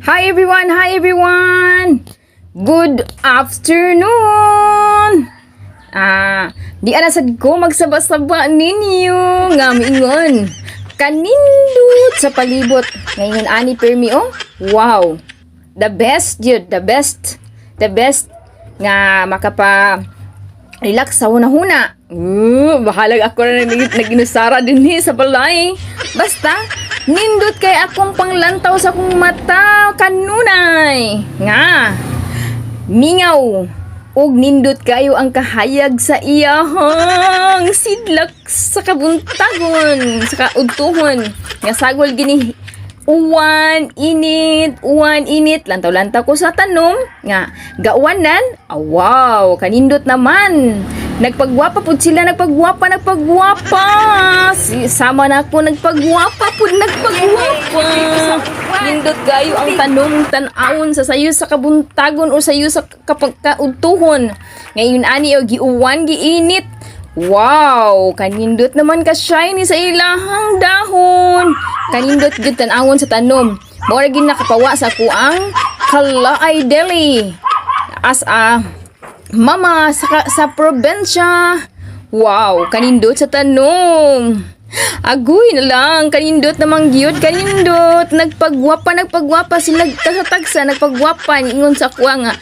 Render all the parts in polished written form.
Hi everyone! Hi everyone! Good afternoon! Di ana sad ko magsaba-saba ninyo nga miingon. Kanindot sa palibot. Ngayon ani permi, oh. Wow. The best yun, the best. The best nga makapa relax sa huna-huna. Bahalag ako na naginusara din sa balay. Basta, nindot kay akong panglantaw sa akong mata kanunay. Nga, mingaw. Ug nindot kayo ang kahayag sa iyahang sidlak sa kabuntagon, sa kaudtuhon. Nga sagol gini uwan, init, uwan, init. Lantaw-lantaw ko sa tanom. Nga, gauwanan. Ah, wow, kanindot naman. Nagpagwapa pud sila, nagpagwapa, nagpagwapa. Si, sama na ako, nagpagwapa pud, nagpagwapa. Nindot kayo ang tanom, tan-awon sa sayo sa kabuntagon o sayo sa kapag kaudtuhon. Ngayon ani o giuwan, giinit. Wow, kanindot naman ka shiny sa ilahang dahon. Kanindot gyud tan-awon sa tanom. Mao ra gyud nakapawa sa kuang Kalaay Deli. As a mama sa probensya. Wow, kanindot sa tanom. Agoy na lang, kanindot namang gyud, kanindot. Nagpagwapa, nagpagwapa sila tagsa, nagpagwapa ingon sa kuha nga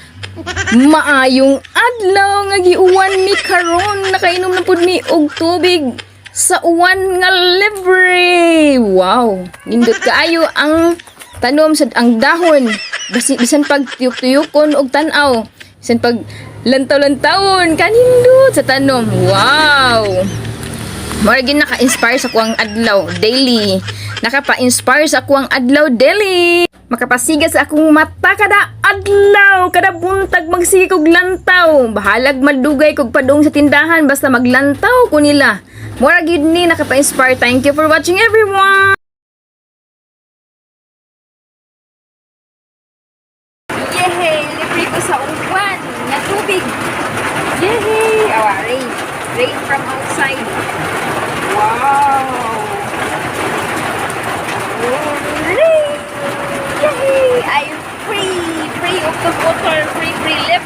maayong adlaw nga giuwan mi karon, nakainom na pud mi og tubig sa uwan nga libre. Wow, nindot kaayo ang tanom sa ang dahon. Bisan pag tuyok-tuyokon og tan-aw, bisan pag lantaw-lantawon, kanindot sa tanom. Wow. Mao gyud naka-inspire sa kuang adlaw daily. Nakapa-inspire sa kuang adlaw daily. Makapasiga sa akong mata kada adlaw, kada buntag magsige kog lantaw. Bahalag madugay kog padung sa tindahan, basta maglantaw ko nila. Mura gyud ni nakapa-inspire. Thank you for watching, everyone. Yehey! Libre ko sa uwan nga tubig. Yehey! Awa, rain. Rain from outside. Wow! Rain! Yay! I'm free! Free of the water. Free, free.